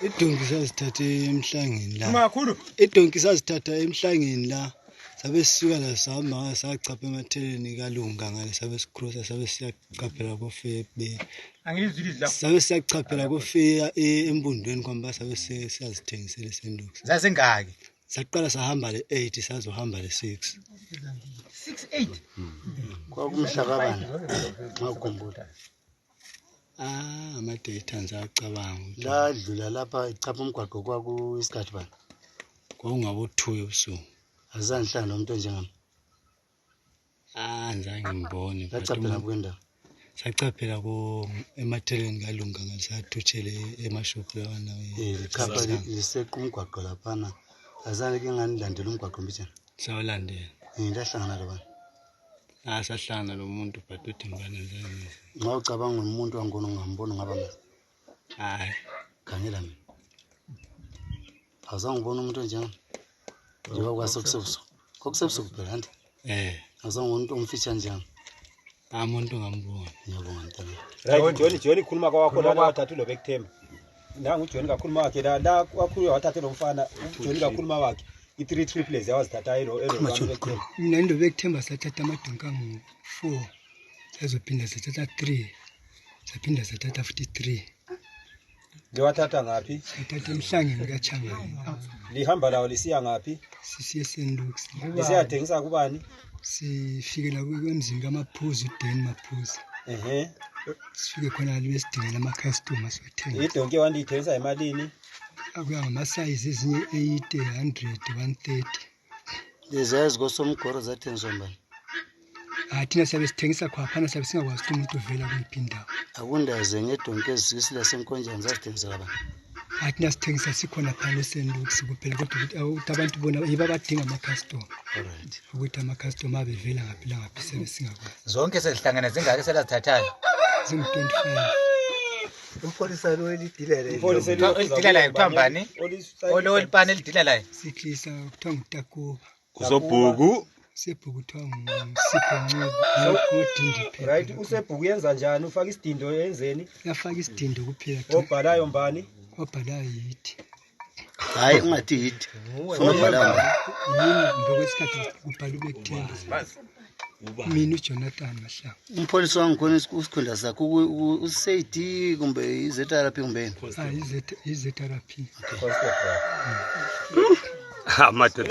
idonki sazithatha emhlangeni la. Idonki sazithatha emhlangeni la. Sabe sisuka la sahamba sachapha ematheleni kaLunga ngale sabe sicrossa sabe siyachaphela koFebe. Sabe siyachaphela koFeya embundweni kwamba sabe siyazithengisela eSendux. Zasengaki? Saqala sahamba le8 sazohamba le6. 6-8. Kwakumhlababani xa ukhumbula. Amadata ngicabanga. La dlula lapha ichapha umgwaqo kwaku isikhathi bani? Kwakungabo 2 ebusuku. Azanhlanga nomuntu njengami. Ngizange ngibone. Sachaphela kwenda. Sachaphela ematheleni kaLunga ngasathuthele emashophu lawa nawe. Ikhapha liseqa umgwaqo laphana. Azange ke nganilandela umgwaqo mbithana. Sawulandela. Ndahlangana labani? Sahlangana lo muntu but uthi ngibana njani. Nxa ucabanga umuntu wangona ungambona ngaba ngathi. Hayi, khangela mina. Awuzange ubone umuntu njengami. Njengoba kwasokusebusuku. Kokusebusuku phela nje. Awuzange umuntu omfisha njengami. Umuntu ngambona. Ngiyabonga ntana. Right, John khuluma kwakho la wathatha lo Bekthemba. Nangu uJohn kakhuluma wakhe la wakhulu wathatha lo mfana uJohn kakhuluma wakhe. I3 triples yawazithatha ero Bekthemba. Mina ndo Bekthemba sathatha amadonka ngu4. Sizophinda sathatha 3. Saphinda sathatha 53. Lewathatha ngaphi? Sathatha emhlangeni kaChangani. Lihamba lawo lisiya ngaphi? Sisiye eSendux. Lisiyathengisa kubani? Sifikela kwemzini kaMaphuzu uDen Maphuzu. Sifike khona libesidingela ama-customer sothenga. Idonke wandiyithengisa imalini? Akuya ngama-size ezinye 80, 100, 130. Lezazi kosomgoro zathengiswa mbani? Thina sabe sithengisa khwaphana sabe singakwazi ukuthi umuntu uvela kuyiphi indawo. Akundaze ngedonke ezisila senkonjani zasithengisela bani? Thina sithengisa sikhona phana eSendux kuphela kodwa ukuthi abantu bona yiba badinga ama-customer. Alright. Ukuthi ama-customer abevela ngaphi la ngaphi sabe singakwazi. Zonke sezihlangene zingaki selazithathayo? Zingu-25. Umpolisa lo elidilele. Elidila la kuthiwa mbani? Olipani elidila la. Sikhisa kuthiwa nguTakuba. Kusobhuku. Sebhuku kuthiwa nguSipho Ncube. Right, usebhuku yenza njani? Ufaka isidindo yenzeni? Yafaka isidindo kuphela. Obhalayo mbani? Obhalayo yithi. Hayi ungathi yithi. Obhalayo. Yini ngokwesikhathi kubhala uBekthemba. Mina uJonathan Mahlangu. Umpolisa wangikhona isikhundla sakho uSayidi kumbe iZRP kumbe? iZRP. Constable.